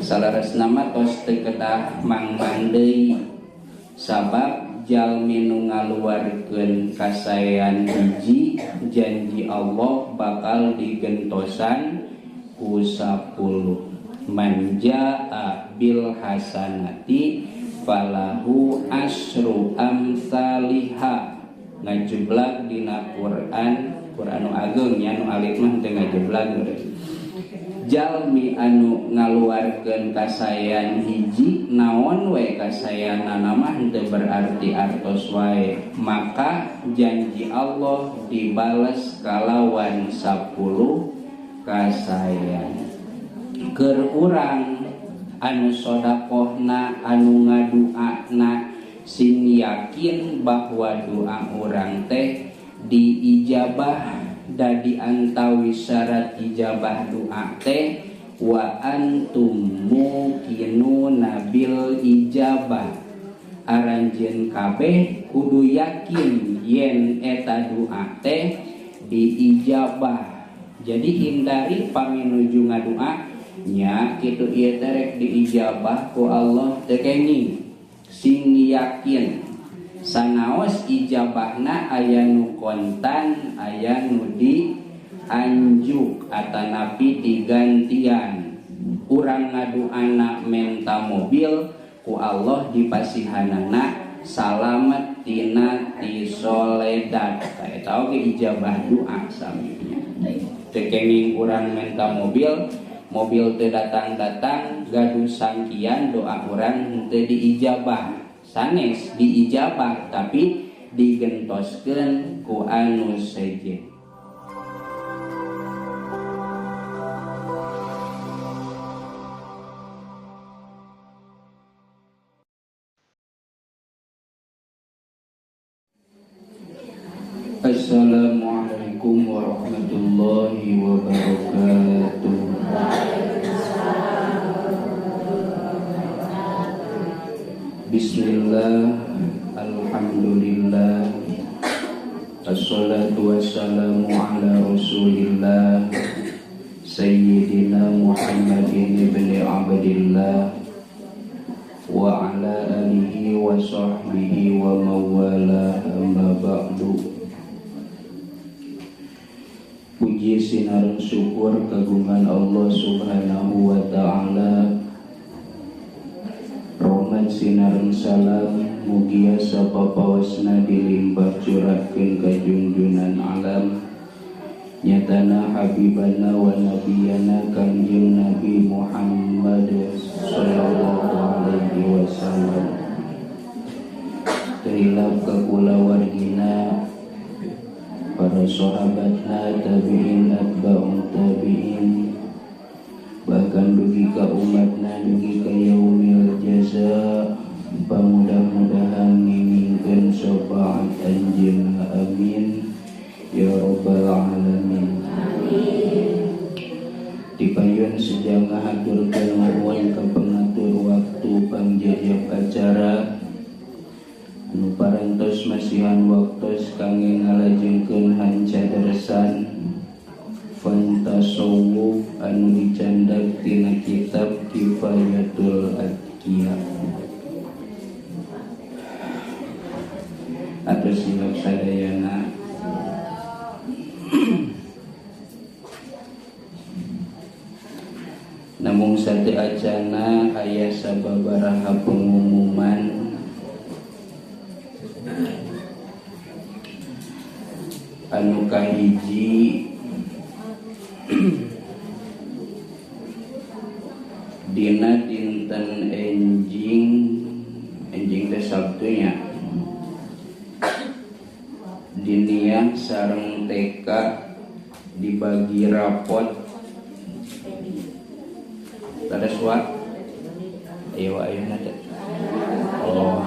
Saleresna mah tos teu kedah mangmang deui sabab jalmi nu ngaluarkeun kasaean hiji janji Allah bakal digentosan ku 10. Man jaa bil hasanati falahu asru amsaliha. Ngajeblag dina Quran, Quran nu ageung nya nu alit mah teu ngajeblag. Jalmi anu ngaluarkeun kasaean hiji naon we kasaeanana mah henteu berarti artos wae, maka janji Allah dibales kalawan 10 kasaean. Keur urang anu sodakohna anu ngaduana sing yakin bahwa doa urang teh diijabah, dadi antawi syarat ijabah doa teh wa antum muqinuna bil ijabah. Aranjeun kabeh kudu yakin yen eta doa teh diijabah. Jadi hindari paminuju ngadoa nya kitu ieu teh rek diijabah ku Allah teu kenging. Sing yakin sanaos ijabahna aya nu kontan aya nu dianjuk atanapi digantian. Urang ngaduana menta mobil ku Allah dipasihanana salamet tina tisoledat. Eta oge ijabah doa saminya. Teu kenging urang menta mobil, mobil teu datang-datang gaduh sangkian doa urang teu diijabah. Sanes diijabah tapi digentoskeun ku anu sejen. Assalamualaikum warahmatullahi wabarakatuh. Bismillah, alhamdulillah, assalatu wassalamu ala rasulillah Sayyidina Muhammadin ibni Abdillah wa ala alihi wa sahbihi wa mawala, amma ba'du. Puji sinareng syukur kagungan Allah subhanahu wa ta'ala. Rahmat sinareng salam mugia sapapawasna dilimpah curahkeun ka junjunan alam nyatana habibana wa nabiyana Kangjeng Nabi Muhammad sallallahu alaihi wasallam. Teu hilap ka kulawargina, para sahabatna, tabi'in, atba'ut tabi'in, bahkan dugi ka umatna dugi ka yaumil jaza. Pamudah-mudahan ngingkeun syafaat anjeunna, amin ya rabbal alamin. Amin. Dipayun sejang ngahaturkeun nuhun ka pengatur waktu pangjajab acara anu parantos masihan waktos kangge ngalajengkeun hancadersan fantasawuf anu dicandak tina kitab Kifayatul Adkiya. Atos silap sadayana. Namung sate acana aya sababaraha pengumuman. Anu kahiji dina dinten enjing, enjing teh Sabtunya, diniah sareng TK dibagi rapot. Ada suat? Ayo ayo nada. Oh.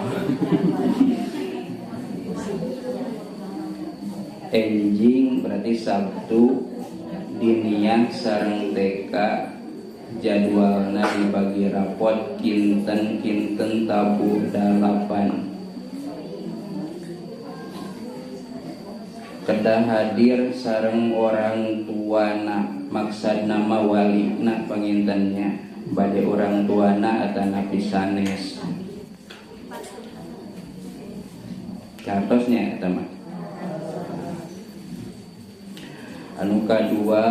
Enjing berarti Sabtu diniah sareng TK jadwalna dibagi rapot kinten-kinten tabuh 8. Kedah hadir sareng orang tuana, maksad nama walina pangintennya. Bade orang tuana atanapi sanes. Cartosnya eta mah. Anu kadua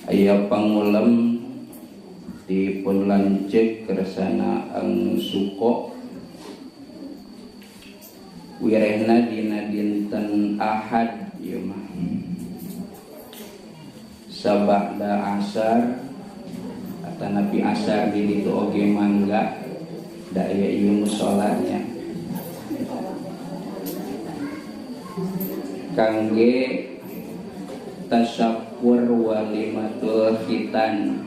aya pangulem dipun lanceuk kersana Ang Suko wirehna dina dinten Ahad ieu mah sabada asar atanapi asar di ditu oge mangga da aya ieu musolanya kangge tasyakur walimatul khitan.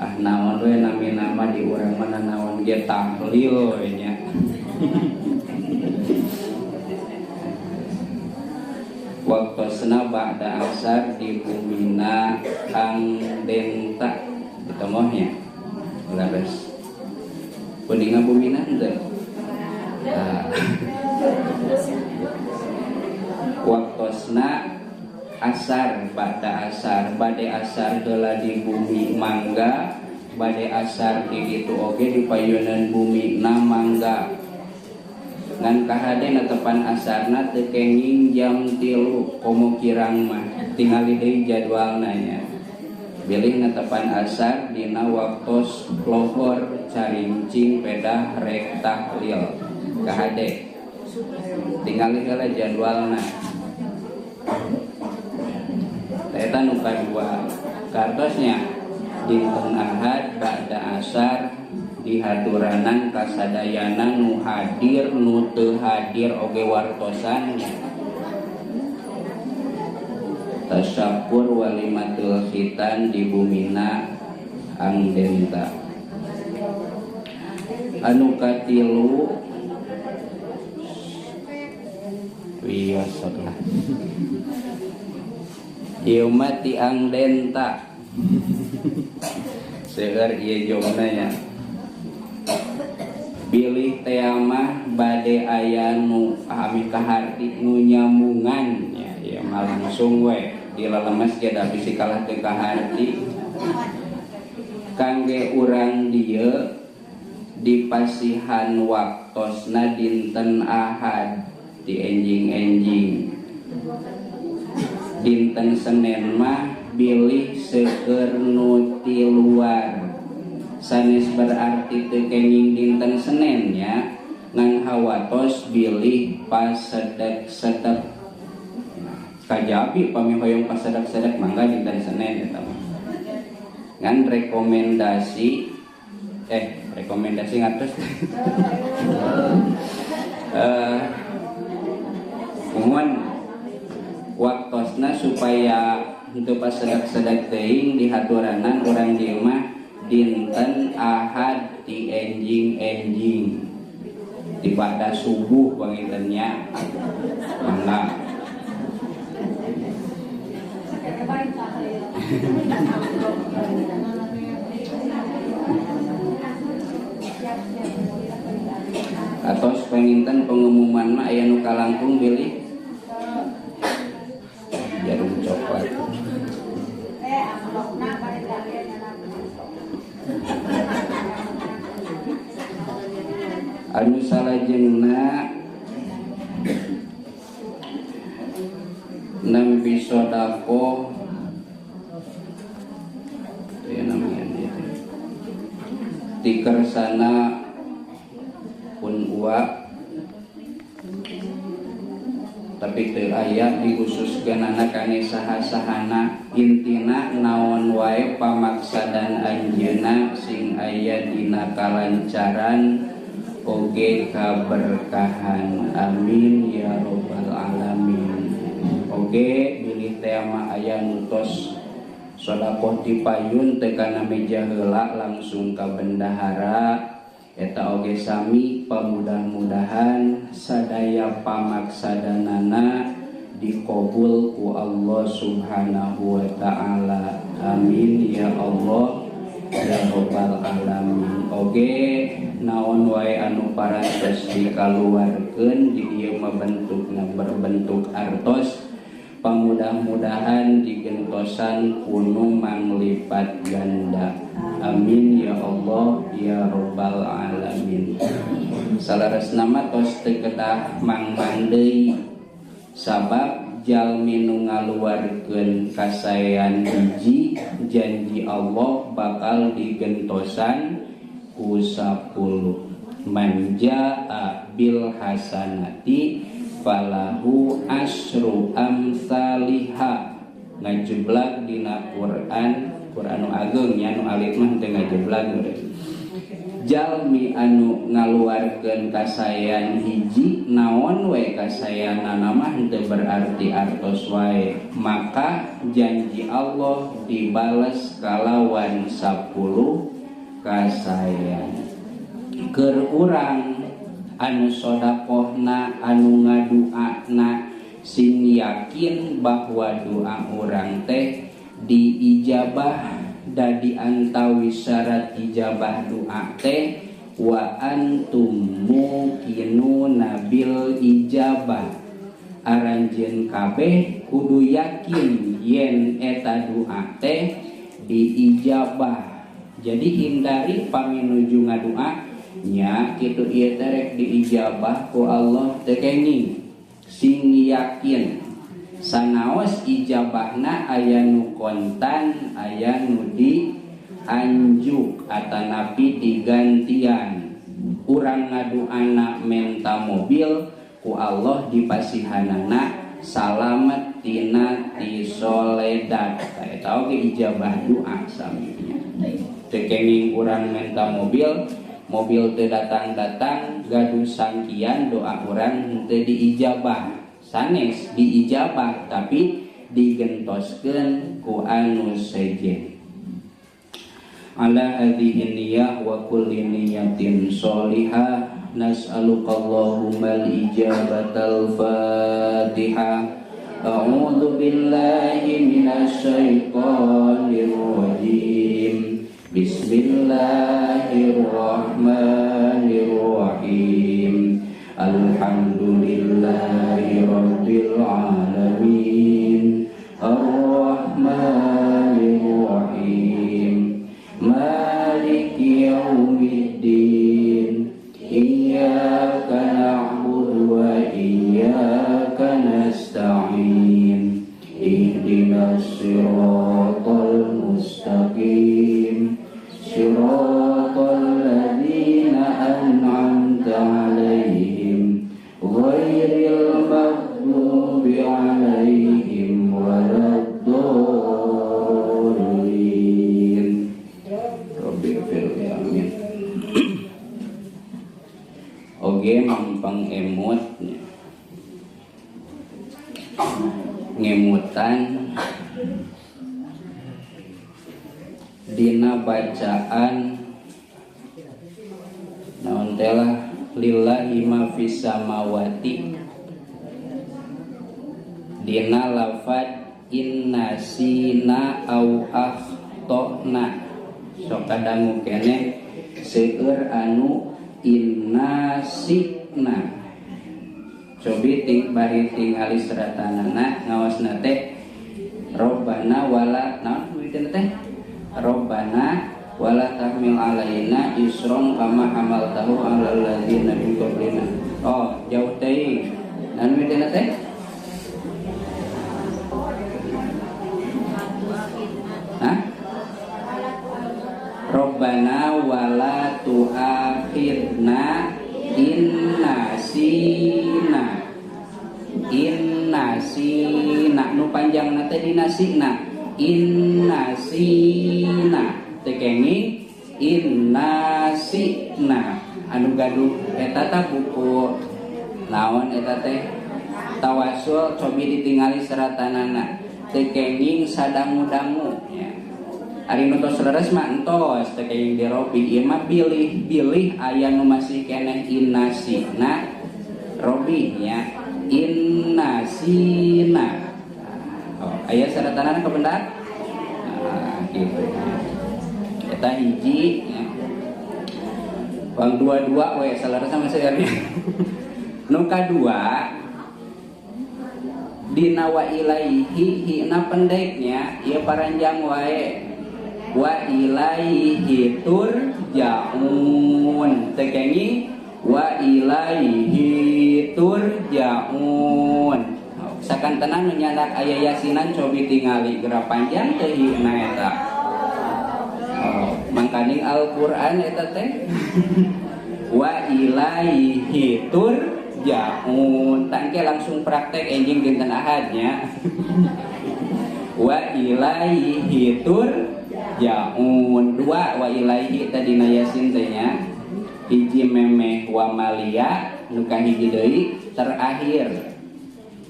Ah naon we nami-nama di urang mana naon ge tahlil we nya. Waktosna ba'da asar di bumina Kang Denta ditemohnya leres. Kuninga bumina henteu? Nah. Waktosna asar ba'da asar, bade asar heula di bumi mangga, bade asar di ditu oge di payunan bumi na mangga. Ngan kahade netepan asarna teu kenging jam 3 komo kirang mah tingali deui jadwalna nya. Bilih netepan asar dina waktos lohor carincing pedah rek tahlil kahade tingali heula jadwalna. Eta nu kadua kartosnya dinten Ahad ba'da asar dihaturanan kasadayana nu hadir nu teu hadir oge wartosan. Tasyakur walimatul khitan di bumina Ang Denta. Anu katilu wios lah. Ieu mah ti Ang Denta. Seueur ieu jomna nya. Bilih teh mah bade aya nu ami kaharti nu nyambungan nya, ieu mah langsung we dilelemes ge da bisi kalah teu kaharti. Kangge urang dieu dipasihan waktosna dinten Ahad di enjing-enjing. Dinten Senin mah bilih seueur nu ti luar. Sanes berarti teu kenging dinten Senin nya, ngan hawatos bilih pasedek-sedek. Kajabi pami hoyong pasedek-sedek mangga dinten Senin eta mah. Ngan rekomendasi rekomendasi ngatos. Mohon waktosna supaya henteu pasedek-sedek teuing dihaturanan urang di imah dinten Ahad di enjing-enjing di pada subuh pangintennya mangga. Atos panginten pengumuman mah aya nu kalangkung bilih jarum coklat. Anu salajengna nampi sodako ya namanya itu tikersana pun uak tapi teu aya dikhususkeunana kangge saha-sahana intina naon wae pamaksadan anjeunna sing aya dina kalancaran oge kaberkahan, amin ya robbal alamin. Oge bilih teh mah aya nu tos sedekah ti payun teu kana meja heula langsung ka bendahara eta oge sami pamudah-mudahan sadaya pamaksadanana dikabul ku Allah Subhanahu wa taala, amin ya Allah ya robbal alamin. Oge naon wae anu parantos dikaluarkeun di dieu mah bentukna berbentuk artos Pamudah-mudahan digentosan kunu manglipat ganda. Amin ya Allah ya Rabbal alamin. Salaresna mah tos teu kedah mangmang deui sabab jalmi nu ngaluarkeun kasaean hiji janji Allah bakal digentosan ku 10. Man jaa bil hasanati falahu asru amsaliha. Ngajeblag dina Quran, Quran nu ageung nya nu alit mah teu ngajeblag. Jalmi anu ngaluarkeun kasaean hiji naon we kasaeanana mah teu berarti artos wae, maka janji Allah dibales kalawan 10 kasaean. Keur urang anu sodakohna anu ngaduana sing yakin bahwa doa urang teh diijabah, dadi antawi syarat ijabah doa teh wa antum muqinuna bil ijabah. Aranjeun kabeh kudu yakin yen eta doa teh diijabah. Jadi hindari paminuju ngadoa nya kitu ieu teh rek diijabah ku Allah teu kenging. Sing yakin sanaos ijabahna aya nu kontan aya nu dianjuk atanapi digantian. Urang ngaduana menta mobil ku Allah dipasihanana salamet tina tisoledat. Eta oge ijabah doa saminya. Teu kenging urang menta mobil, mobil teu datang-datang gaduh sangkian doa urang teu diijabah. Sanes diijabah tapi digentoskeun ku anu sejen. Ala hadhihi niyyah wa kulli niyyatin sholihah nas'aluka Allahumma al-ijabatal Fatihah. A'udzu billahi minasyaitonir rajim. Bismillahirrahmanirrahim. Alhamdulillahi rabbil alamin. Arrahmanir rahim. Maliki yaumiddin. Iyyaka na'budu wa iyyaka nasta'in. Ihdinas siratal mustaqim. Siratal ladzina an'amta 'alaihim ghairil maghdubi 'alaihim waladdallin. Rabbighfirli, amin. Oge mampang emut ngemutan dina bacaan naon teh lah lillahi ma fis samawati dina lafad inna sina au akhtona. Sok kadangu keneh seueur anu inna sina. Cobi ting bari tingali seratanana ngawasna teh robbana wala naon meureun teh robbana wala tahmil alaina isron kama hamaltahu alal ladzina min qablina. Oh, jauh teuing. Naon meureun teh? Hah? Robbana wala tu'akhidna inna sina. Inna sina nu panjangna teh dina sina. Inna sina teu kenging inna sina anu gaduh eta tah buku naon eta teh tawasul cobi ditingali seratanana teu kenging sadangu-dangu nya. Ari nu tos leres mah entos teu kenging dirobi ieu mah bilih-bilih aya nu masih keneh inna sina robi nya inna sina. Oh, aya saratanana kebenar? Nah, gitu. Eta hiji ya. Wang dua-dua we salarasna masih ari. Nu kadua Dina wa ilaihi hina pendeknya ieu paranjang wae wa ilaihi turja'un teu kengi wa ilaihi turja'un. Sakantenan nu nyandak aya yasinan cobi tingali geura panjang teh hina eta. Oh, mangkaning Al-Qur'an eta teh wa ilaihi turja'un. Tangke langsung praktek enjing dinten Ahadnya. Wa ilaihi turja'un. Dua wa ilaihi tadi na yasin teh nya. Hiji memeh wa malia nu kahiji deui terakhir.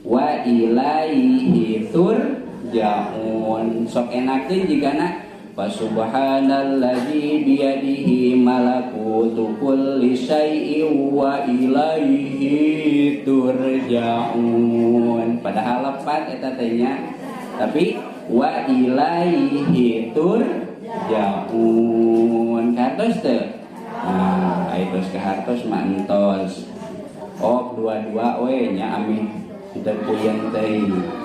Wa ilaihi turja'un. Sok enakeun jigana fa subhanalladzi biyadihi malakutu kulli syai'in wa ilaihi turja'un. Padahal lepat eta teh nya. Tapi wa ilaihi turja'un. Kahartos teu? Nah, tos kahartos mah entos. Oh, dua-dua we nya amih teu puyeng teuing.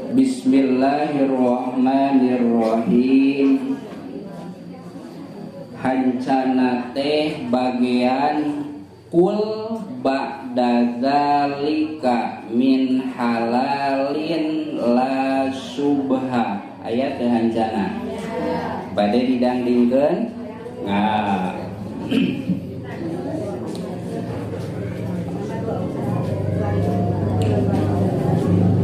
Bismillahirrahmanirrahim. Hancana teh bagian kul ba'da dzalika min halalin la subha. Aya teh hancana. Bade didangdingkeun? Nah.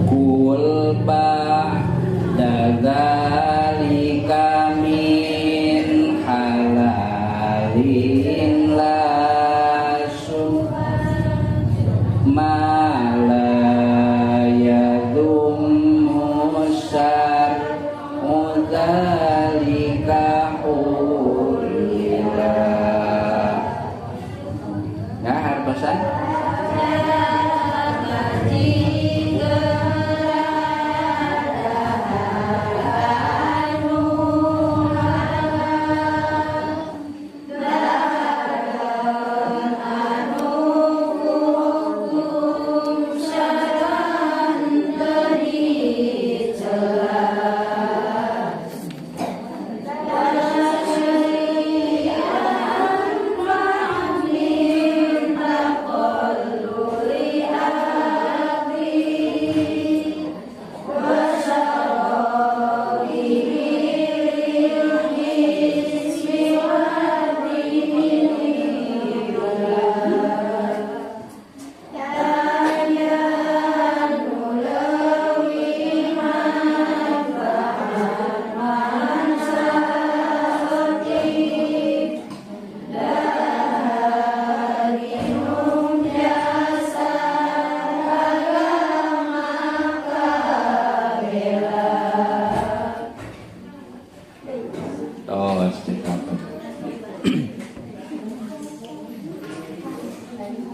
Kul ba'da dzalika min halalin la ma la yadhummu syar'u dzalika hulila. Nah, hartosan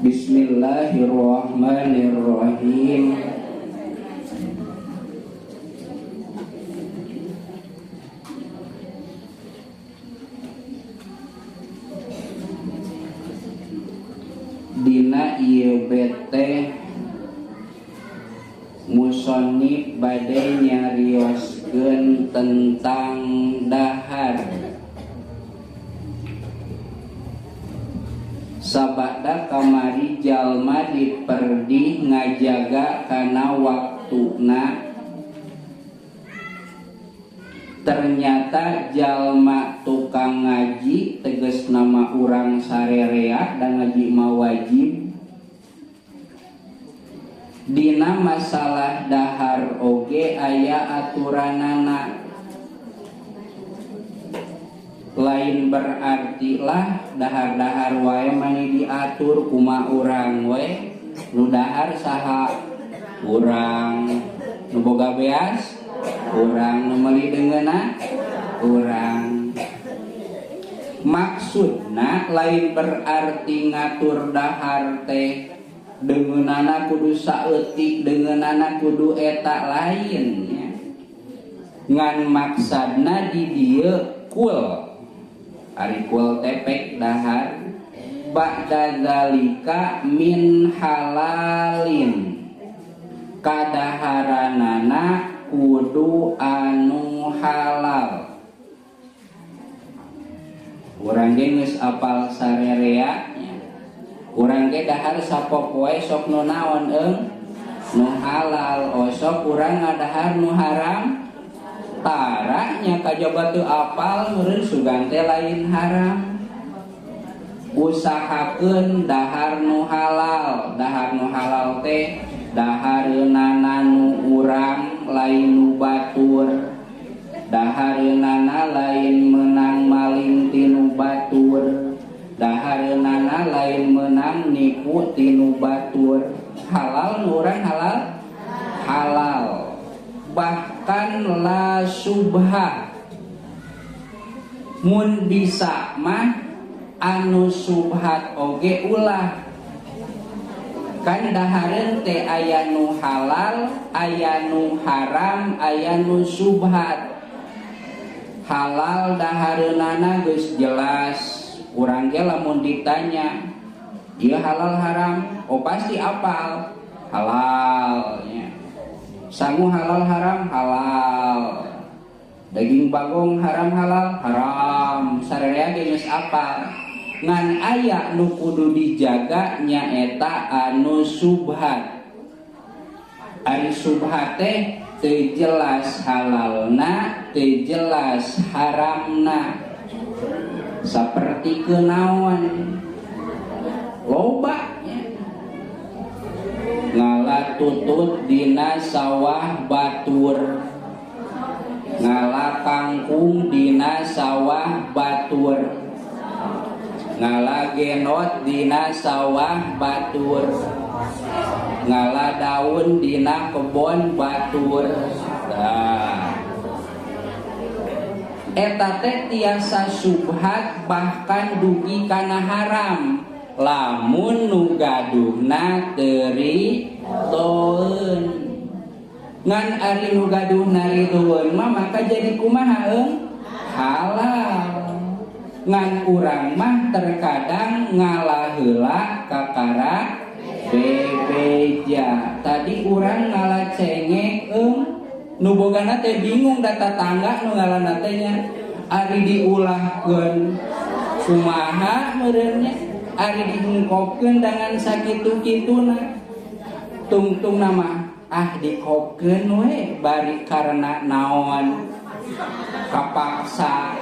Bismillahirrahmanirrahim. Dina ieu bete musonib bade nyarioskeun tentang dahar. Sabada kamari jalma diperdih ngajaga kana waktuna. Ternyata jalma tukang ngaji tegas nama urang sarerea dan ngaji mah wajib. Dina masalah dahar oge aya aturanana. Lain berarti lah dahar-dahar wae mani diatur kuma urang we nu dahar saha urang nu boga beas urang nu meuli deungeunna urang. Maksudna lain berarti ngatur dahar teh Deungeunana kudu saeutik, deungeunana kudu eta lain nya. Ngan maksadna di dieu kul. Ari kul teh pek dahar ba'da zalika min halalin. Kadaharanana kudu anu halal. Urang ge geus apal sarerea nya. Urang ge dahar sapopoe sok nu naon eung? Nu halal. Osok urang ngadahar nu haram tara nya kajaba teu apal meureun sugan teh lain haram. Usahakeun dahar nu halal. Dahar nu halal teh dahareunana nu urang lain nu batur. Dahareunana lain meunang maling tinu batur. Dahareunana lain meunang nipu tinu batur. Halal nu urang halal? Halal. Bahkan la subha. Mun bisa mah anu subhat oge ulah. Kan dahareun teh aya nu halal, aya nu haram, aya nu subhat. Halal dahareunana geus jelas. Urang ge lamun ditanya, ieu halal haram? Oh pasti apal. Halal nya. Sangu halal haram? Halal. Daging bagong haram halal? Haram. Sararea ge geus apal. Ngan aya nu kudu dijaga nyaeta anu subhat. Ari subhat teh teu jelas halalna, teu jelas haramna. Saperti kunaon? Loba nya. Ngala tutut dina sawah batur. Ngala kangkung dina sawah batur. Ngala genot dina sawah batur. Ngala daun dina kebon batur. Nah, eta teh tiasa subhat bahkan dugi kana haram lamun nu gaduhna teu ridoeun. Ngan ari nu gaduhna ridoeun mah maka jadi kumaha eung? Halal. Ngan urang mah terkadang ngalah heula kakara bebeja. Tadi urang ngala cengek eung nu bogana teh bingung da tatangga nu ngalana teh nya. Ari diulahkeun kumaha meureun nya? Ari diungkopkeun dengan sakitu-kituna. Tungtung nama ah dikopkeun we bari karena naon? Kapaksa.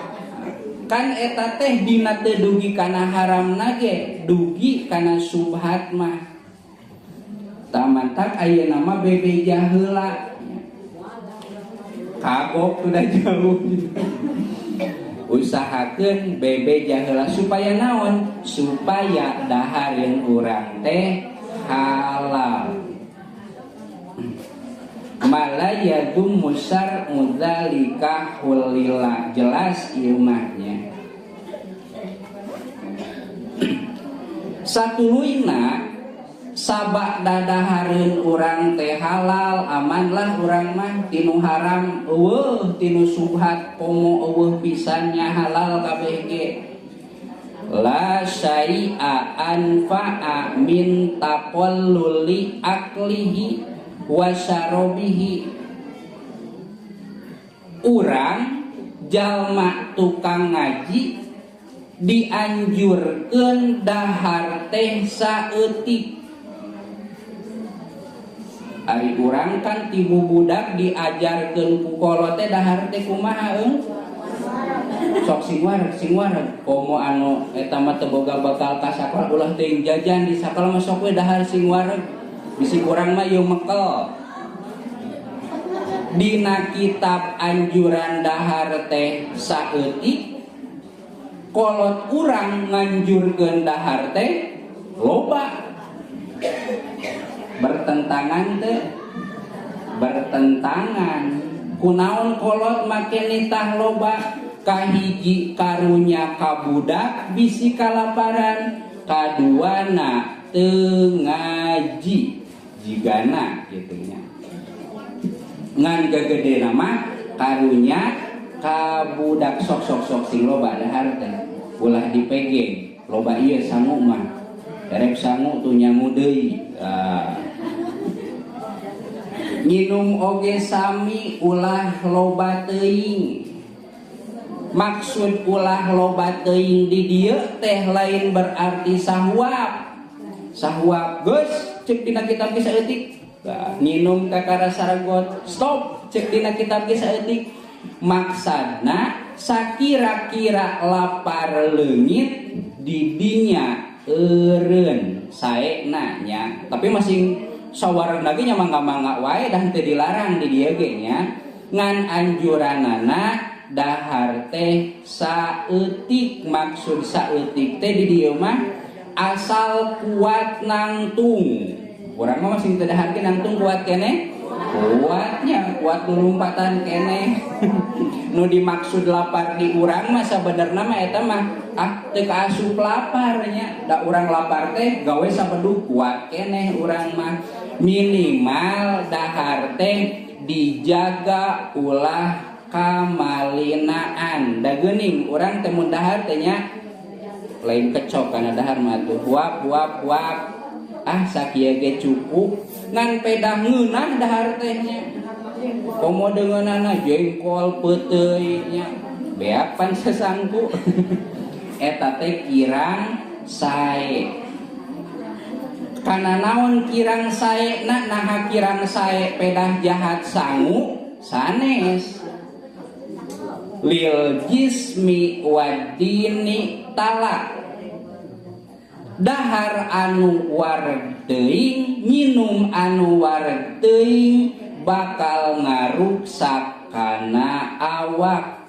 Kan eta teh dina teu dugi kana haramna ge, dugi kana subhat mah. Tamantak ayeuna mah bebeja heula. Kagok sudah jauh. Usahakeun bebeja heula supaya naon? Supaya dahareun urang teh halal. Malayadum musar udzalika hulila. Jelas ieu mah nya. Satuluyna sabak dadahareun urang teh halal, amanlah urang mah tinu haram eueuh, tinu subhat komo eueuh pisannya halal kabeh ge. La syai'a anfa'a min taqalluli aklihi wa syarabihi. Urang jalma tukang ngaji dianjurkeun dahar teh saeutik. Ari urang kan ti bubudak diajarkeun ku kolot teh dahar teh kumaha eung? Sok sing wareg, sing wareg. Komo anu eta mah teu boga bakal ka sakola ulah teuing jajan di sakola mah sok we dahar sing wareg. Bisi urang mah ieu mekel. Dina kitab anjuran dahar teh saeutik, kolot urang nganjurkeun dahar teh loba. Bertentangan teh, bertentangan. Kunaon kolot make nitah loba? Kahiji karunya ka budak bisi kalaparan, kaduana teu ngaji jigana kitu nya. Ngan gagedena mah karunya ka budak sok sok sok sing loba dahar teh ulah dipegeng loba ieu sangu mah erek sangu tuh nyangu deui. Nginum oge sami ulah loba teuing. Maksud ulah loba teuing di dieu teh lain berarti sahuap. Sahuap geus cek dina kitab ge saeutik. Nginum kakara saragot stop cek dina kitab ge saeutik. Maksudna sakira-kira lapar leungit didinya eureun saena nya. Tapi masing sawareg lagi nya mangga-mangga wae dah teu dilarang di dieu ge nya. Ngan anjuranana dahar teh saeutik. Maksud saeutik teh di dieu mah asal kuat nangtung. Urang mah masing teu dahar ge nangtung kuat keneh. Kuatnya, kuat lompatan keneh. Nu dimaksud lapar di urang mah sabenerna mah eta mah teu kaasup lapar nya. Da urang lapar teh gawe sabedug kuat keneh urang mah. Minimal dahar teh dijaga ulah kamalinaan. Da geuning urang teh mun dahar teh nya lain kecok kana dahar mah tuh huap huap huap. Ah sakieu ge cukup ngan pedah ngeunah dahar teh nya. Komo deungeunana jengkol peuteuy nya beak pan sesangku. Eta teh kirang sae. Kana naon kirang sae na naha kirang sae pedah jahat sangu sanes. Lil jismi wadini talak. Dahar anu wareg teuing, nginum anu wareg teuing bakal ngaruksak kana awak.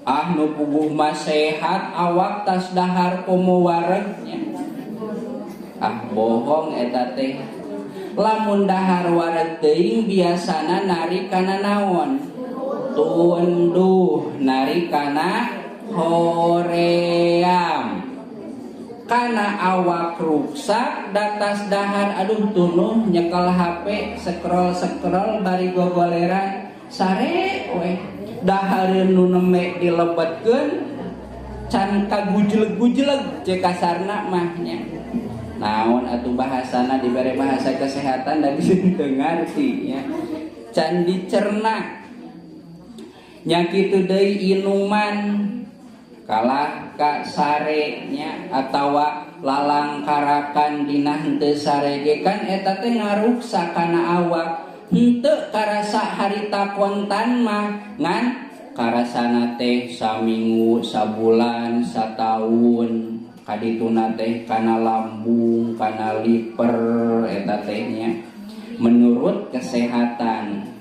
Ah nu puguh mah sehat awak tas dahar komo waregnya. Ah bohong eta teh. Lamun dahar wareg teuing biasana nari kana naon? Tunduh, nari kana hoream. Kana awak ruksak datas dahar aduh tunuh nyekel HP scroll-scroll bari gogoleran sare weh. Dahareun nu neme dilebetkeun can kagujleg-gujleg cek kasarna mah nya. Naon atuh bahasana dibere bahasa kesehatan da geus teu ngarti nya. Can dicerna. Nya kitu deui inuman kalah ka sare nya atawa lalangkarakan dina henteu sare ge kan eta teh ngaruksak kana awak. Henteu karasa harita kontan mah ngan karasana teh saminggu, sabulan, sataun kadituna teh kana lambung, kana liver eta teh nya. Menurut kesehatan.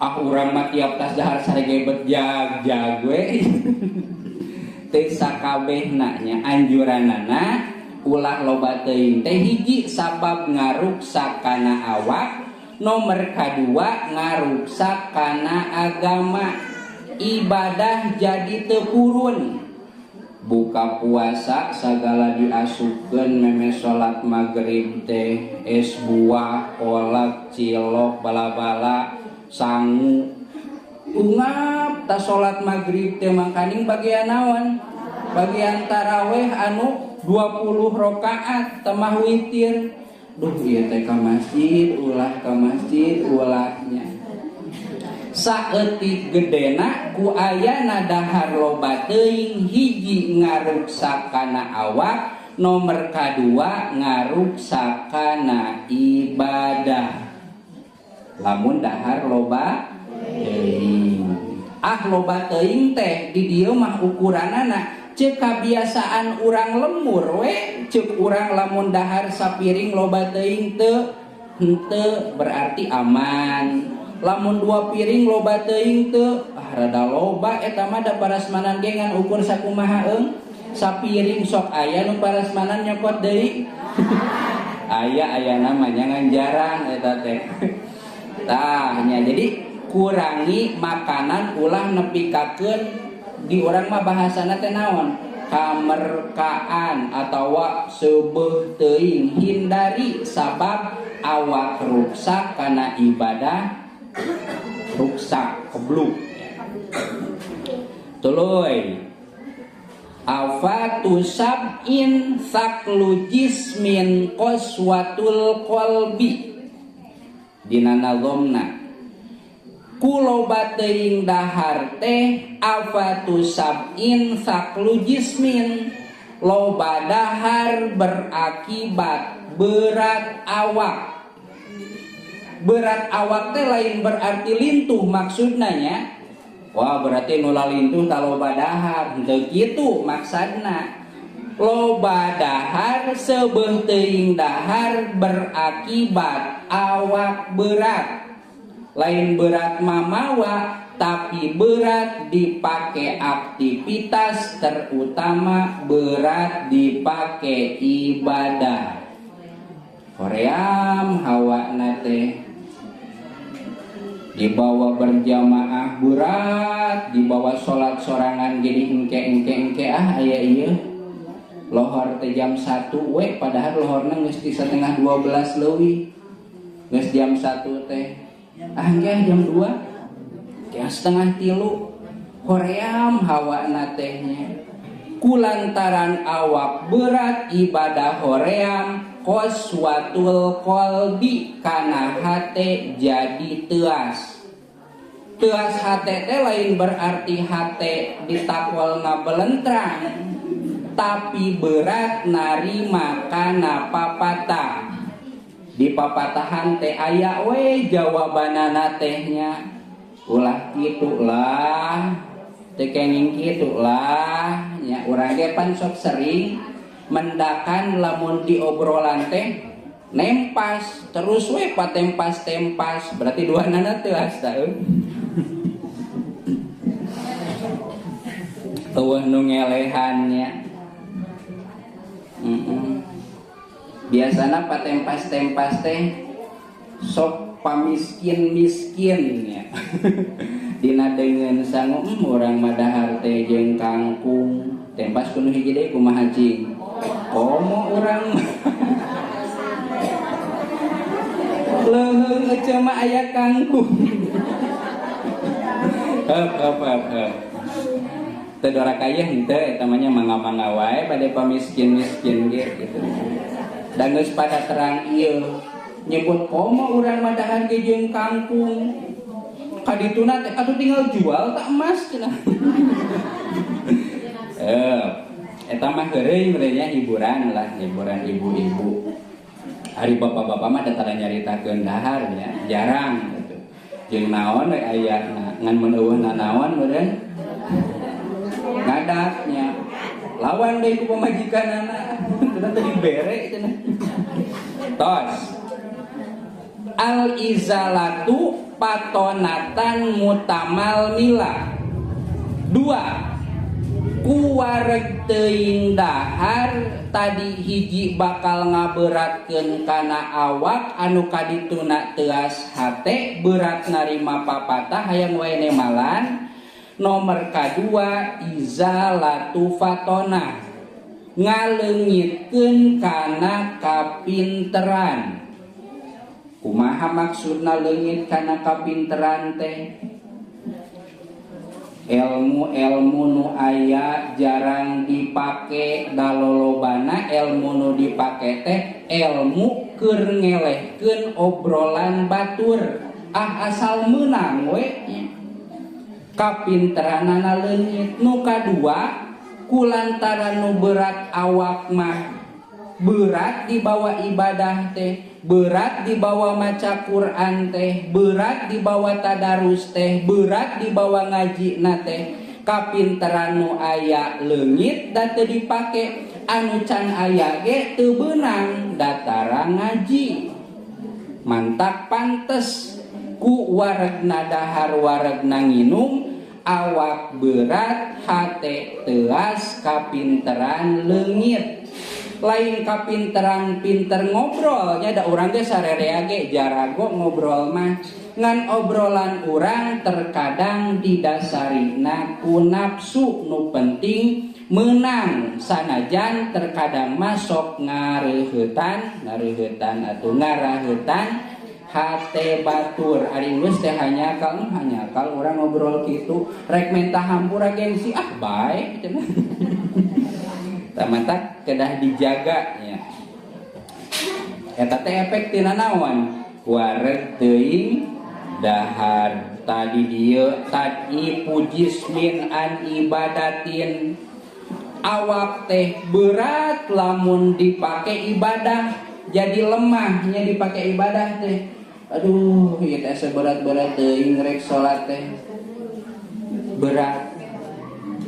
Ah urang mah tiap tas dahar sare ge bet jag-jag we. Teh sakabehna nya anjuranana ulah loba teuing teh hiji sabab ngaruksak kana awak, nomor kadua ngaruksak kana agama. Ibadah jadi teu purun. Buka puasa sagala diasupkeun meme salat magrib teh es buah, kolak, cilok, bala-bala, sangu. Ungap ta salat magrib teh mangkaning bagian naon? Bagian taraweh anu 20 rakaat temah witir. Duh ieu teh ka masjid, ulah ka masjid, ulahnya. Saeutik gedena ku ayana dahar loba teuing hiji ngaruksak kana awak, nomor kadua ngaruksak kana ibadah. Lamun dahar loba teuing. Ah loba teuing teh di dieu mah ukuranana ceuk kabiasaan urang lemur we, ceuk urang lamun dahar sapiring loba teuing teu henteu berarti aman. Lamun 2 piring loba teuing teu ah rada loba eta mah da parasmanan ge ngan ukur sakumaha eung. Sapiring sok aya nu parasmanan nyokot deui. Aya aya namanya ngan jarang eta teh. Tah nya jadi kurangi makanan ulah nepikakeun di urang mah bahasana teh naon? Kamerkaan atawa seubeuh teuing hindari sabab awak ruksak kana ibadah ruksak kebluk. Tuluy afatu sab'in thaqlu jismin qaswatul qalbi dina nazomna kuloba teuing dahar teh afatu sab'in thaqlu jismin loba dahar berakibat berat awak. Berat awak teh lain berarti lintuh maksudna nya. Wah berarti nu lalintuh ta loba dahar, henteu kitu maksudna. Loba dahar seubeuh teuing dahar berakibat awak berat. Lain berat mamawa tapi berat dipakai aktivitas, terutama berat dipakai ibadah. Hoream hawana teh dibawa berjamaah berat, dibawa sholat sorangan jadi engke-engke-engke ah aya ieu. Lohor teh jam 1 we padahal lohorna geus di 11:30 leuwih. Geus jam 1 teh. Ah engke jam 2. Jam 2:30. Hoream hawana teh nya. Kulantaran awak berat ibadah hoream qaswatul qalbi kana hate jadi teuas. Teuas hate teh lain berarti hate ditakwal ngabelentrang, tapi berat narima kana papatah. Di papatahan teh aya we jawabanana teh nya. Ulah kitu lah, teu kenging kitu lah nya. Urang ge pan sok sering mendakan lamun di obrolan teh nempas terus we patempas-tempas, berarti dua nana teuas ta euy. Eueuh nu ngelehannya. Biasana patempas-tempas teh sok pamiskin-miskin nya. Dina deungeun sangu urang mah dahar teh jeung kangkung. Tempas kudu hiji deui kumaha cing? Komo urang mah. Leuheung eceu mah aya kangkung. Heup heup heup. Teu dora kaya henteu eta mah nya mangga-mangga wae bade pamiskin-miskin ge gitu. Da geus pada terang ieu nyebut komo urang mah dahar ge jeung kangkung. Kadituna teh atuh tinggal jual tak emas cenah. Eta mah heureuy meureun hiburan lah, hiburan ibu-ibu. Hari bapak-bapak mah da tara nyaritakeun dahar nya, jarang gitu. Jeung naon we aya ngan mun eueuh nanaon meureun ngadaknya. Lawan deui ku pamajikanana. Cenah teh dibere cenah. Tos. Al izalatu patonatan mutamal mila. 2. Kuwareg teuing dahar tadi hiji bakal ngaberatkeun kana awak anu kadituna teuas hate berat narima papatah hayang wae nemalan. Nomor kadua izalatu fatona ngaleungitkeun kana kapinteran. Kumaha maksudna leungit kana kapinteran teh? Ilmu-ilmu nu aya jarang dipake, dalolobana ilmu nu dipake teh ilmu keur ngelehkeun obrolan batur. Ah asal meunang we kapinteranana leungit. Nu kadua kulantaran nu berat awak mah berat dibawa ibadah teh, berat dibawa maca Quran teh, berat dibawa tadarus teh, berat dibawa ngaji na teh. Kapinteran nu aya leungit da teu dipake, anu can aya ge teu beunang datara ngaji. Mantak pantes ku waregna dahar waregna nginum, awak berat hate teuas kapinteran leungit. Lain kapinteran pinter ngobrol nya, da urang ge sarerea ge jarago ngobrol mah, ngan obrolan urang terkadang didasarina ku nafsu. Nu penting Menang sanajan terkadang masuk ngareuheutan ngareuheutan atau ngaraheutan hate batur. Ari geus teh hanjakal hanjakal urang ngobrol kitu rek menta hampura gengsi ah bae cenah. Tah mantak kedah dijaga nya. Eta teh efek tina naon? Wareg teuing dahar. Tadi dieu tadi jismin an ibadatin, awak teh berat lamun dipake ibadah, jadi lemahnya dipake ibadah teh. Aduh, ieu teh seberat-berat teuing rek salat teh berat.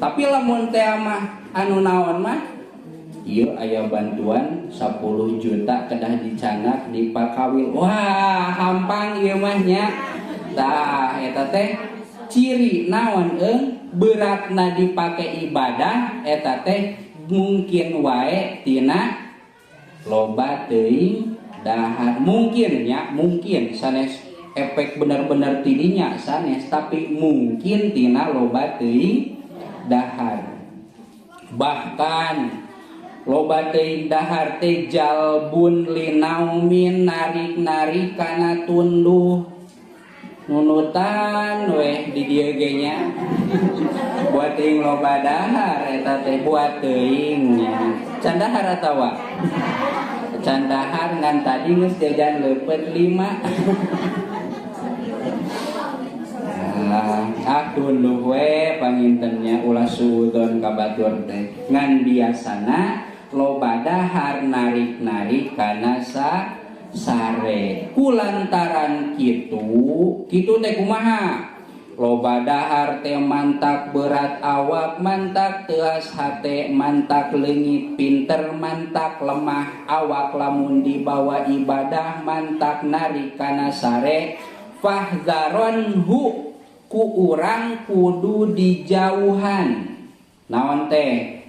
Tapi lamun teh mah anu naon mah ieu aya bantuan 10 juta kedah dicanak di Pakawil. Wah, hampang ieu mah nya. Tah eta teh ciri naon eung beratna dipake ibadah eta teh mungkin wae tina loba teuing dahar. Mungkin nya, mungkin sanes efek bener-bener tidinya sanes, tapi mungkin tina loba teuing dahar. Bahkan loba teuing dahar teh jalbun linaumin, narik-narik kana tunduh nunutan weh di dieu ge nya. Buat teuing loba dahar eta teh buat teuing nya. Can dahar atawa can dahar ngan tadi geus jajan leupeut 5. Ah tunduh we pangintennya ulah suudzon ka batur teh. Ngan biasana loba dahar narik-narik kana sare. Kulantaran kitu, kitu teh kumaha? Loba dahar teh mantak berat awak, mantak teuas hate, mantak leungit pinter, mantak lemah awak lamun dibawa ibadah, mantak narik kana sare. Fahzaronhu, ku urang kudu dijauhan. Naon teh?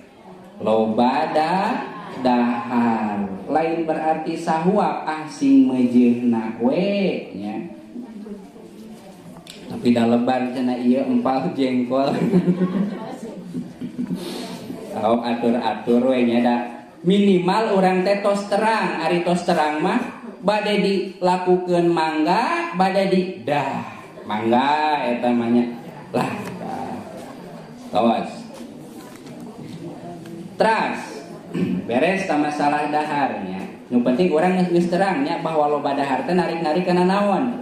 Loba dahar. Lain berarti sahuap ah sing meujeuhna we nya. Tapi da lebar cenah ieu empal jengkol. Tau atur-atur we nya da. Minimal urang teh tos terang, ari tos terang mah bade dilakukeun mangga, bade di dah mangga eta mah nya. Lah tos. Teras beres ta masalah daharnya. Nu penting urang geus terang nya bahwa loba dahar teh narik-narik kana naon?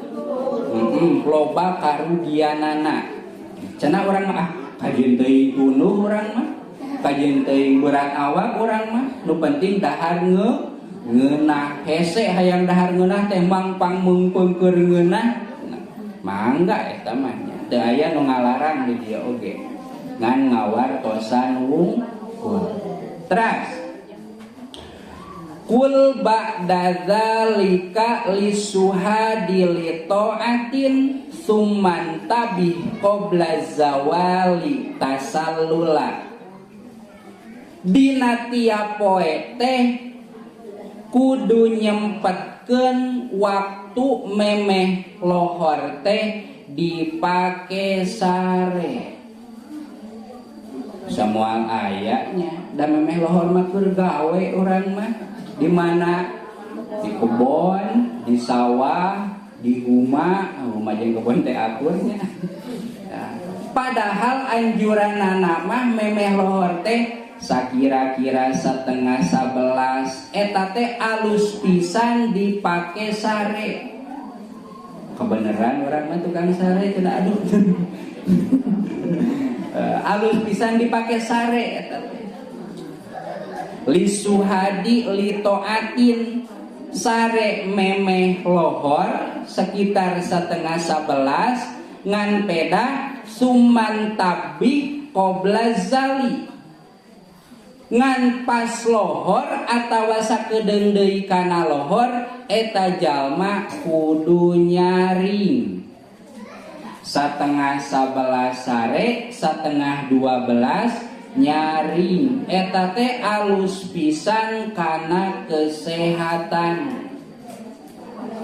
Loba karugianana. Cenah urang mah ah kajeun teuing tunduh urang mah, kajeun teuing berat awak urang mah, nu penting dahar ngeunah. Hese hayang dahar ngeunah teh mangpang meungpeung ngeunah. Mangga eta mah nya. Teu aya nu ngalarang di dieu oge. Ngan ngawartosan wungkul. Teras kul ba'da dzalika lisuhadi li ta'atin summan tabih qabla zawali tasallula. Dina tiap poe teh kudu nyempetkeun waktu memeh lohor teh dipake sare. Semua ayatnya dan memeh lohor mah keur gawe urang mah. Di mana? Di kebon, di sawah, di huma, huma jeung kebon teh akurnya. Nah, padahal anjuranana mah memeh lohor teh sakira-kira 10:30 eta teh alus pisan dipake sare. Kebeneran urang mah tukang sare cenah aduh. Alus pisan dipake sare eta teh. Lisuhadi litoatin, sare memeh lohor sekitar 10:30 ngan peda suman tabi qobla zali, ngan pas lohor atawa sakedeung deui kana lohor eta jalma kudu nyaring. 10:30 sare, 11:30 nyaring eta teh alus pisan kana kesehatan.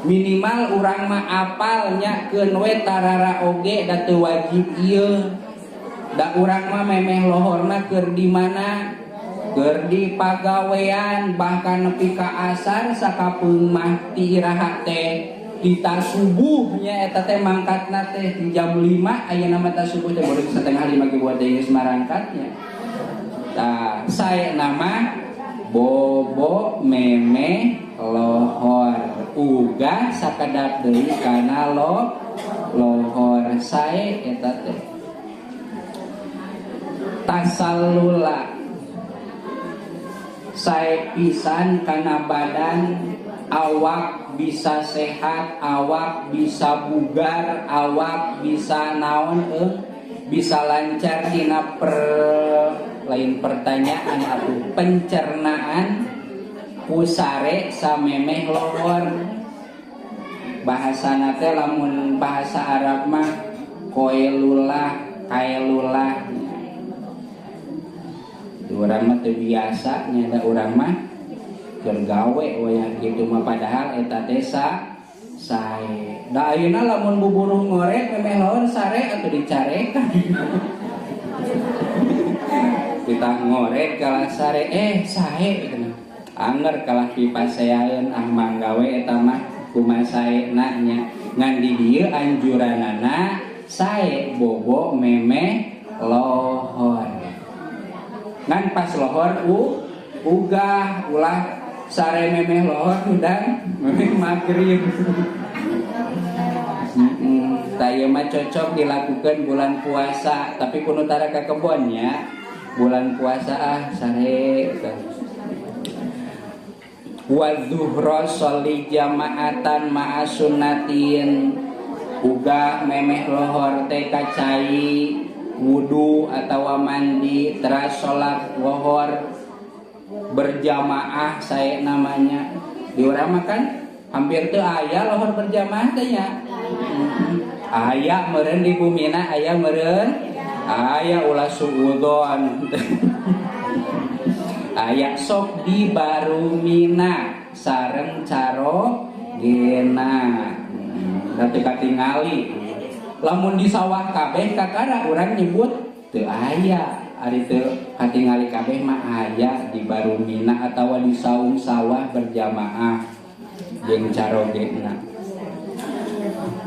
Minimal urang mah apalnya keun we tarara oge da teu wajib ieu. Da urang mah memeh lohorna keur di mana? Keur di pagawean, bahkan nepi ka asar sakapeung mah ti iraha teh di subuhnya eta teh mangkatna teh di jam 5 ayeuna mah ta subuh teh baru 4:30 ge buat geus marangkatnya. Tah, sae nama bobo memeh lohor uga sakedap deui kana lohor sae eta teh. Tasallula sae pisan kana badan, awak bisa sehat, awak bisa bugar, awak bisa naon bisa lancar dina lain pertanyaan atau pencernaan ku sare samemeh lohor. Bahasana teh lamun bahasa Arab mah koelulah, kaelulah. Urang mah teu biasa nya, da urang mah keur gawe wayah kitu mah, padahal eta teh sae. Da ayeuna lamun buburuh ngorek memeh lohor sare atuh dicarekan. Kita ngorek kalah sare sae cenah. Anger kalah pipaseaeun ah manggawe eta mah kumaha saena nya. Ngan di dieu anjuranana sae bobo memeh lohor. Ngan pas lohor ugah ulah sare memeh lohor hudang memeh maghrib. Tah ieu mah cocok dilakukan bulan puasa, tapi kudu tara ka kebonnya. Bulan puasa ah sare teh. Wa zuhra sholli jama'atan ma'a sunnatin. Ugah memeh lohor teh kacai wudu atawa mandi teras salat lohor berjamaah saya namanya. Di urang mah kan hampir teu aya lohor berjamaah teh nya. Aya meureun di bumina, aya meureun, aya ulah suudzon. Aya sok di barumina sareng carogena. Da teu katingali. Lamun di sawah kabeh kakara urang nyebut teu aya. Ari teu katingali kabeh mah aya di barumina atawa di saung sawah berjamaah jeung carogena.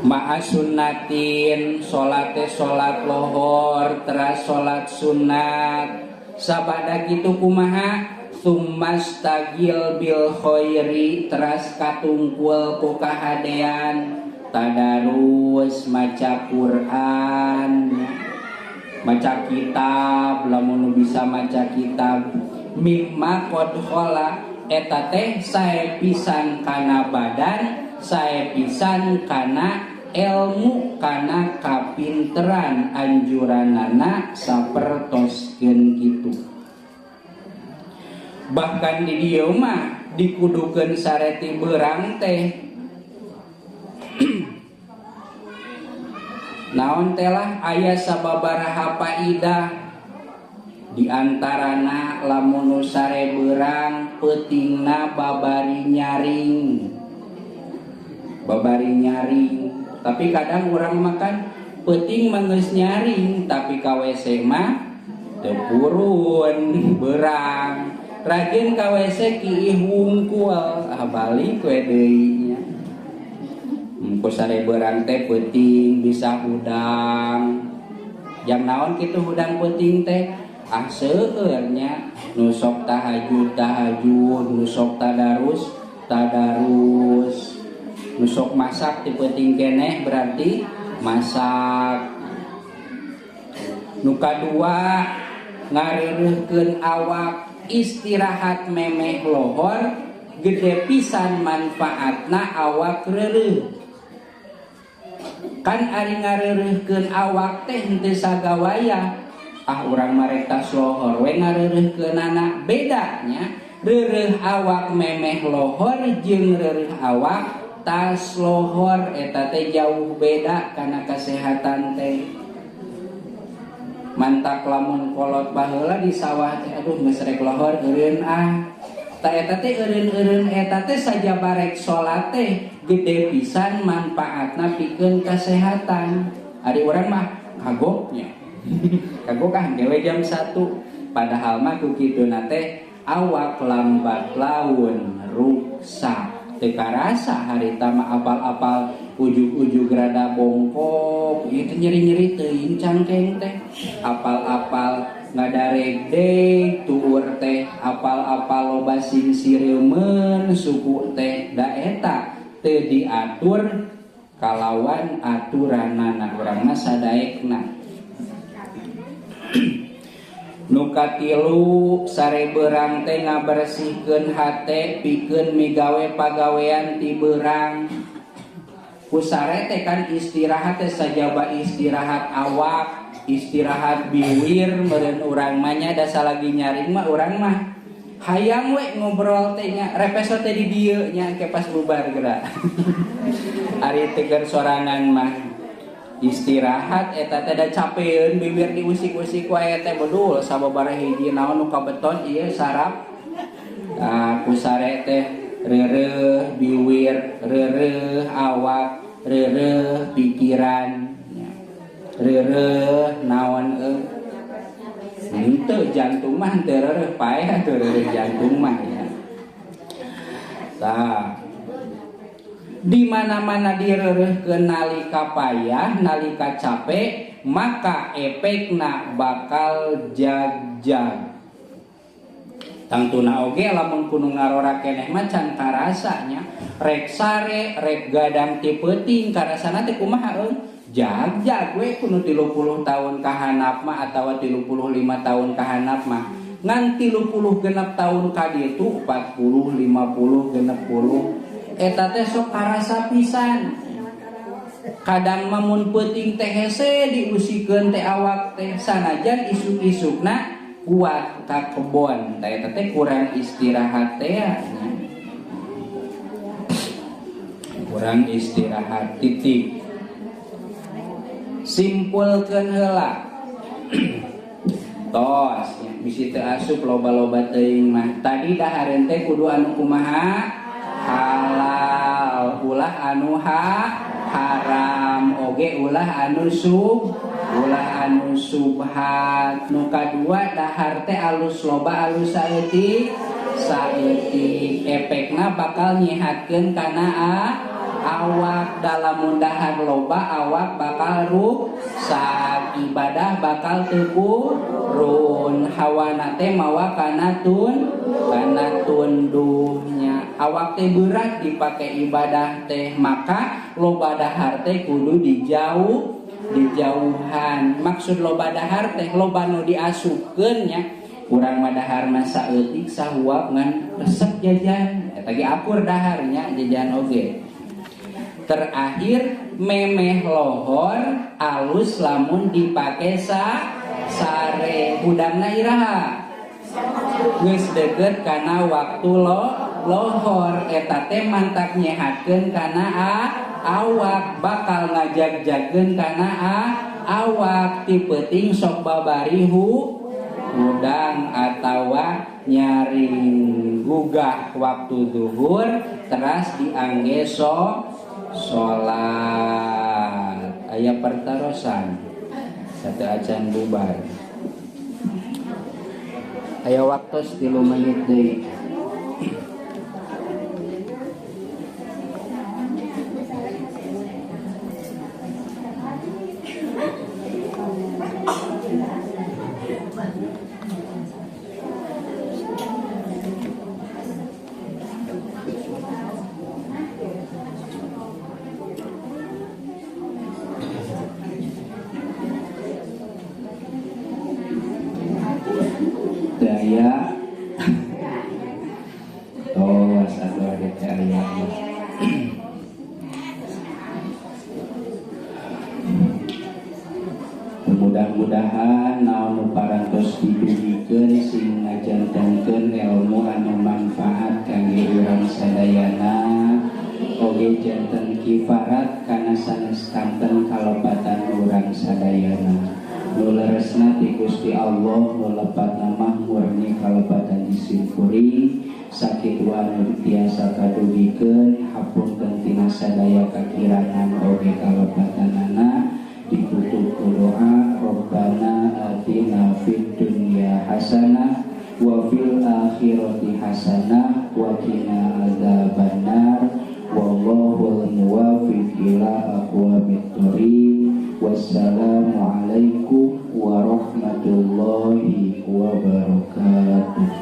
Ma'a sunnatin, salate salat lohor teras salat sunat. Sabada kitu kumaha? Tsumastagil bil khairi, teras katungkul ku kahadean. Tadarus maca Quran, maca kitab, lamun bisa maca kitab. Mimma qad khala, eta teh sae pisan kana badan, sae pisan kana ilmu, kana kapinteran anjuranana sapertoskeun kitu. Bahkan di dieu mah dikudukeun sareti beurang teh. Naon teh lah aya sababaraha faidah. Di antarana lamun nu sare beurang peutingna babari nyaring. Babari nyaring. Tapi kadang urang makan peuting mah geus nyaring tapi ka WC mah teu purun beurang. Rajin ka WC kiih wungkul, ah balik we deui nya. Ku sare beurang teh peuting bisa hudang. Jang naon kitu hudang peuting teh? Ah seueur nya, nu sok tahajud tahajud, nu sok tadarus tadarus. Nu sok masak ti peuting keneh berarti masak. Nu kadua ngareureuhkeun awak istirahat memeh lohor gede pisan manfaatna awak reureuh. Kan ari ngareureuhkeun awak teh henteu sagawaya. Ah urang mah rek tas lohor we ngareureuhkeunana. Bedanya reureuh awak memeh lohor jeung reureuh awak tas lohor eta teh jauh beda kana kesehatan teh. Mantak lamun kolot baheula di sawah teh aduh geus rek lohor eureun ah. Ta eta teh eureun-eureun eta teh saja barek salat teh gede pisan manfaatna pikeun kesehatan. Ari urang mah kagoknya. Kagok ah engke we jam 1. Padahal mah ku kituna teh awak lambat laun ruksak. Teu karasa harita mah apal-apal ujug-ujug rada bongkok, ieu teh nyeri-nyeri teuing cangkeng teh. Apal-apal ngadaregdeg tuur teh, apal-apal loba sing sireumeun suku teh, da eta teu diatur kalawan aturanana urang mah sadaekna. Nu katilu sare beurang teh ngabersihkeun hate pikeun migawe pagawean ti beurang. Ku sare teh kan istirahat teh sajaba istirahat awak, istirahat biwir meureun urang mah nya da salagi nyaring mah urang mah hayang we ngobrol teh nya repeso teh di dieu nya ke pas bubar geura. Ari teu sorangan mah istirahat eta teh da capeun bibir diusik-usik wae teh bedul sababaraha hiji naon nu kabeton ieu sarap. Nah, ku sare teh reureuh biwir, reureuh awak, reureuh pikiran, reureuh naon euy. Henteu jantung mah henteu reureuh paeh atuh reureuh jantung mah ya. Tah di mana-mana direureuhkeun nalika payah, nalika capek, maka efekna bakal jag-jag. Tangtuna oge lamun kudu ngarora keneh mah can karasa nya. Rek sare, rek gadang ti peuting karasana teh kumaha euy? Jag-jag we kudu 30 tahun kahanap mah atawa 35 tahun kahanap mah. Ngan 36 tahun ka ditu 40, 50, 60 eta teh sok karasa pisan. Kadang mah mun peuting teh hese diusikeun teh awak teh sanajan isuk-isukna kuat ka kebon teh eta teh kurang istirahat teh nya. Kurang istirahat titik. Simpulkeun heula. Tos nya bisi teu asup loba-loba teuing mah. Tadi dahareun teh kudu anu kumaha? Halal, ulah anu haram, oge ulah anu sub, ulah anu subhat. Nu kadua dahar teh alus loba alus saeutik, saeutik efekna bakal nyehatkeun kana awak. Dalam dahar loba awak bakal rusak, ibadah bakal teu purun, hawana teh mawa kana tun, kana tunduhnya. Awak teh berat dipake ibadah teh, maka loba dahar teh kudu dijauhan. Maksud loba dahar teh loba nu diasupkeun nya. Urang mah dahar mah saeutik sahuap ngan resep jajan. Eta ge akur daharnya jajan oge. Terakhir memeh lohor alus lamun dipake sare. Hudangna iraha? Geus deukeut kana waktu lohor eta teh mantak nyehatkeun kana awak, bakal ngajag-jagkeun kana awak. Ti peuting sok babari hudang atawa nyaring gugah waktu zuhur teras diangge salat. Aya pertarosan satu acan bubar. Aya waktu 3 menit deui. Daya tos atau ada aya. Mudah-mudahan naon nu parantos didugikeun sing ngajantenkeun ilmu anu manfaat kangge urang sadayana, oge janten kifarat kana sanes kanten kalepatan urang sadayana. Nu leresna ti Gusti Allah, nu lepatna mah murni kalepatan disyukuri. Sakitu anu tiasa kadugikeun, hapunten tina sadaya kakirangan oge kalepatanana. Ditutup ku doa Rabbana akhirati hasanah wa qina adzabannar. Wallahul muwaffiq ila aqwamit thoriq. Wassalamualaikum warahmatullahi wabarakatuh.